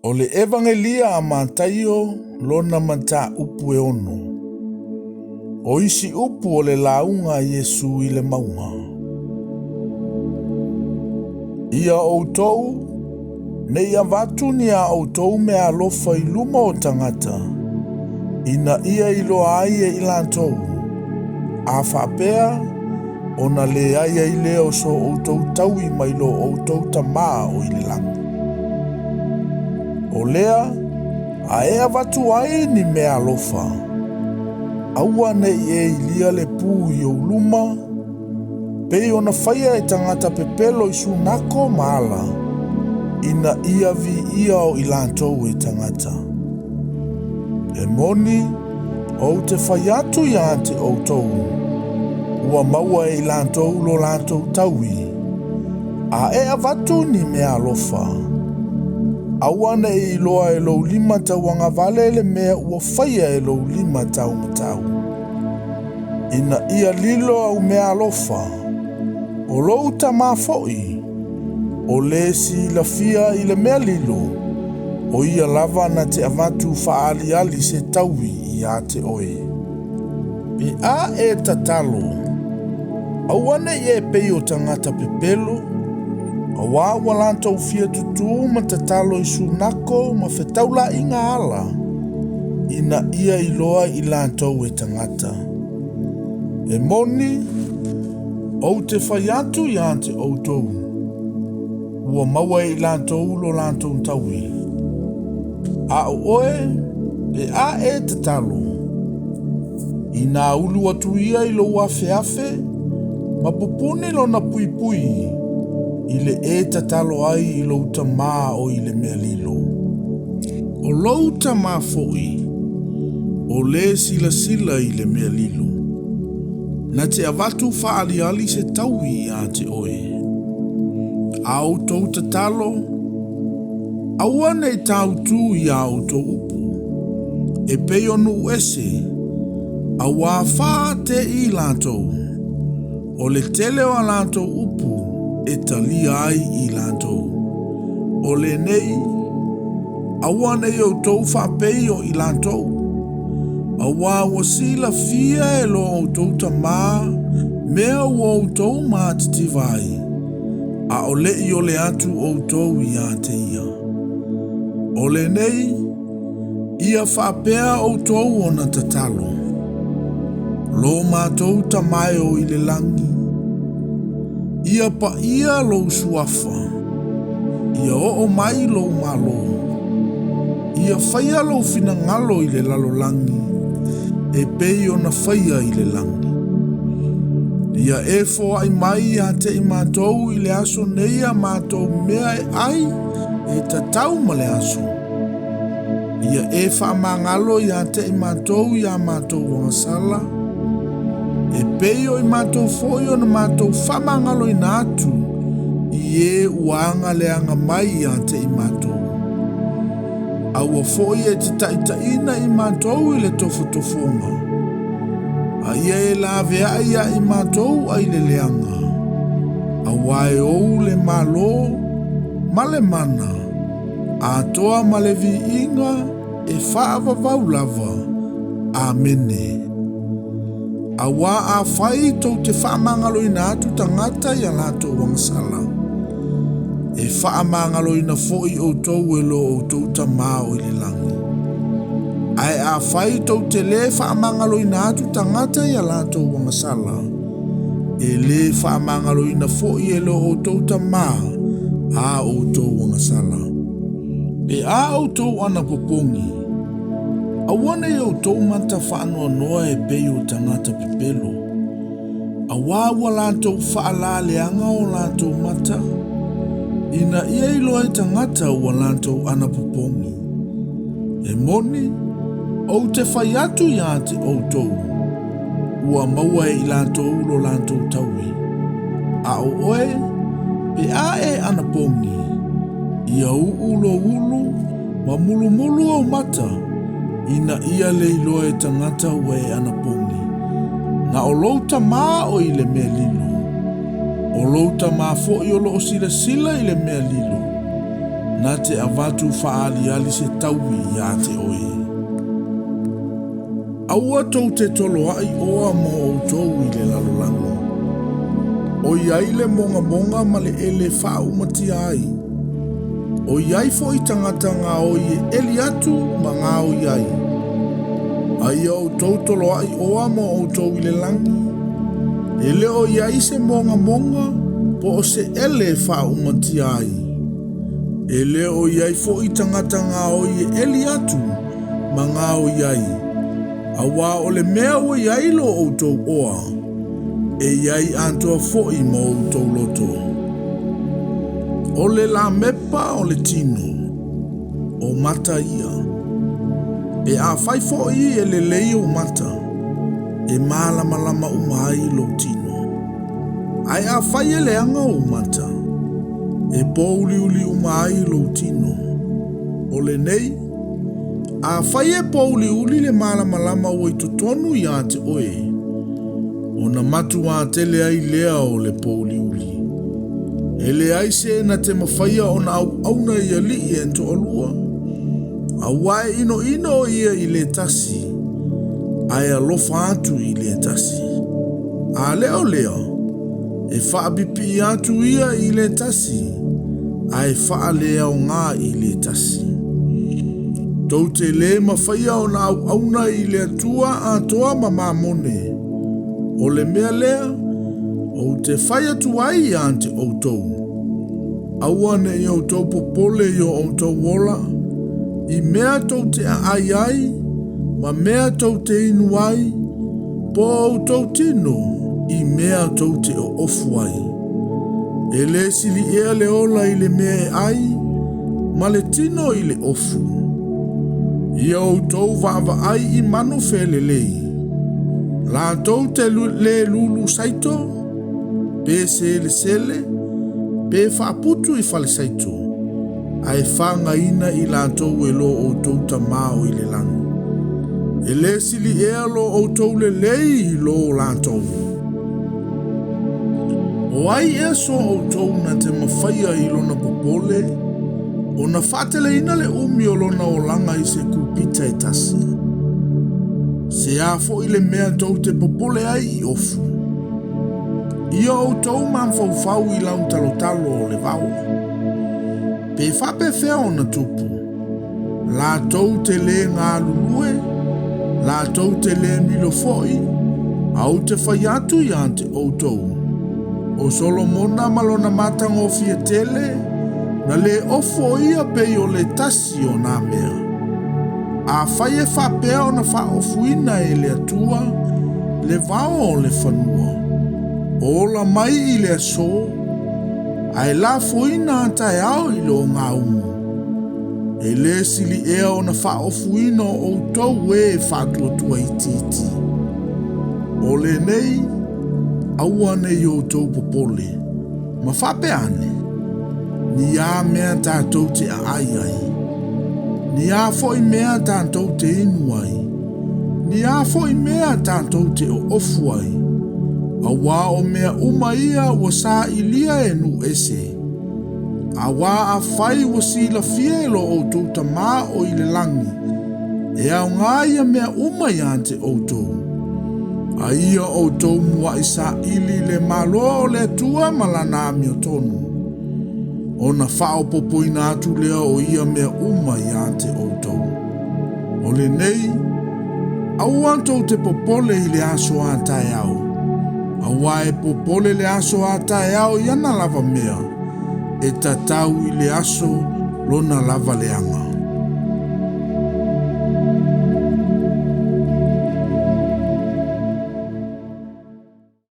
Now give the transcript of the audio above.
O le Evagelia a Mataio lona mataupu e ono. O isi upu o le lauga a Iesu i le mauga. Ia outou, ne i avatu ni a outou meaalofa i luma o tagata, ina ia iloa ai e i latou, a faapea, ona leai ai lea o so outou taui mai lo outou Tamā o i le lagi. O lea, a e avatu ai ni meaalofa, aua ne i e ilia le pu i ou luma, pei ona faia e tagata pepelo i sunako ma ala, ina ia viia o i latou e tagata. E moni, ou te fai atu ia te outou, ua maua e i latou lo latou taui, a e avatu ni meaalofa, aua ne i iloa e lou lima tauagavale le mea ua faia e lou lima taumatau. Ina ia lilo au meaalofa, o lou Tamā foi, o le silafia i le mea lilo, o ia lava na te avatu faaaliali se taui ia te oe. Pe a e tatalo, aua ne i e pei o tagata pepelo, auā ua latou fia tutū ma tatalo i sunako ma fetaulaiga ala, ina ia iloa i latou e tagata. E moni, ou te fai atu ia te outou, ua maua e i latou lo latou taui. A o oe, pe a e tatalo, inā ulu atu ia i lou afeafe, ma pupuni lona puipui, i le e tatalo ai i lou Tamā o i le mea lilo. O lou Tamā foi, o le silasila i le mea lilo, na te avatu faaaliali se taui ia te oe. A outou tatalo, aua ne i tāutū i a outou upu, e pei o nuu ese, auā faate'i latou, o le tele o a latou upu e talia ai i latou. O lenei, aua ne i outou faapei o i latou, auā ua silafia e lo outou Tamā mea ua outou matitiva ai, a o le i ole atu outou ia te ia. O lenei, ia faapea outou ona tatalo, Lo matou Tamā e o i le lagi, ia paia lou suafa, ia oo mai lou Malo, ia faia lou finagalo i le lalolagi e pei ona faia i le lagi. Ia e foai mai ia te i matou i le aso nei a matou mea e ai e tatau ma le aso. Ia e faamagalo ia te i matou i a matou agasala, e pei o i matou foi ona matou faamagaloina atu i e ua aga leaga mai ia te i matou. Aua foi e te taitaiina i matou i le tofotofoga, a ia e laveai ia i matou ai le leaga, auā e ou le Malo ma le mana, atoa ma le viiga e faavavau lava. Amene. Auā afai tou te faamagaloina atu tagata i a latou agasala, e faamagaloina foi outou e lo outou Tamā o i le lagi. Ae afai tou te lē faamagaloina atu tagata i a latou agasala, e lē faamagaloina foi e lo outou Tamā a outou agasala. Pe a outou anapopogi, aua ne i outou mata faanoanoa e pei o tagata pepelo, auā ua latou faalaleaga o latou mata, ina ia iloa e tagata ua latou anapopogi. E moni, ou te fai atu ia te outou, ua maua e i latou lo latou taui. A o oe, pe a e anapogi, ia uu lou ulu ma mulumulu ou mata, ina ia le iloa e tagata ua e anapogi. Na o lou Tamā o i le mea lilo. O lou Tamā foi o loo silasila i le mea lilo. Na te avatu faaaliali se taui iā te oe. Aua tou te toloai oa mo outou i le lalolagi. O i ai le mogamoga ma le ele e faaumatia ai. O i ai foi tagata gaoi e eli atu ma gaoi ai. A ia outou toloai oa mo outou i le lagi, e le o i ai se mogamoga po o se ele e faaumatia ai. E le o i ai foi tagata gaoi e eli atu ma gaoi ai, auā o le mea ua i ai lo outou oa, e i ai atoa foi ma outou loto. O le lamepa o le tino, o mata ia. Pe afai foi e lelei ou mata, e malamalama uma ai lou tino. Ae afai e leaga ou mata, e pōuliuli uma ai lou tino. O lenei, afai e pōuliuli le malamalama ua i totonu ia te oe, ona matuā tele ai lea o le pōuliuli. E leai se na te mafaia ona auauna i alii e toalua, auā e inoino o ia i le tasi, ae alofa atu i le tasi. A le o lea, e faapipii atu ia i le tasi, ae faaleaoga i le tasi. Tou te lē mafaia ona auauna i le Atua atoa ma mamone. O le mea lea, ou te fai atu ai ia te outou, aua ne i outou popole i o outou ola, i mea tou te aai ai, ma mea tou te inu ai, po o outou tino i mea tou te oofu ai. E lē sili ea le ola i le mea e ai, ma le tino i le ofu? Ia outou vaavaai i manu felelei, latou te lē lulu saito, pe selesele, pe faaputu i fale saito, ae fagaina i latou e lo outou Tamā o i le lagi. E lē sili ea lo outou lelei i lo latou? O ai ea so outou na te mafaia i lona popole, ona faateleina le umi o lona olaga i se kupita e tasi? Se a foi le mea tou te popole ai i ofu? Ia outou mafaufau i lautalotalo o le vao. Pe faapefea ona tupu, latou te lē galulue, latou te lē milo foi, a ou te fai atu ia te outou, o Solomona ma lona matagofie tele, na lē ofo o ia pei o le tasi o nā mea. Afai e faapea ona faaofuina e le Atua le vao o le fanua, o ola mai i le asō, ae lafoina a taeao i le ogaumu, e lē sili ea ona faaofuina o outou e faatuatua itiiti? O lenei, aua ne i outou popole, ma faapea ane, Ni a mea tatou te aai ai? Ni a foi mea tatou te inu ai? Ni a foi mea tatou te oofu ai? Auā o mea uma ia ua sailia e nuu ese. Auā afai ua silafia e lo outou Tamā o i le lagi, e aoga ia mea uma ia te outou. A ia outou muaʻi saili le Malo o le Atua ma Lana amiotonu, ona faaopoopoina atu lea o ia mea uma ia te outou. O lenei, aua tou te popole i le aso a taeao, auā e popole le aso a taeao i ana lava mea, e tatau i le aso lona lava leaga.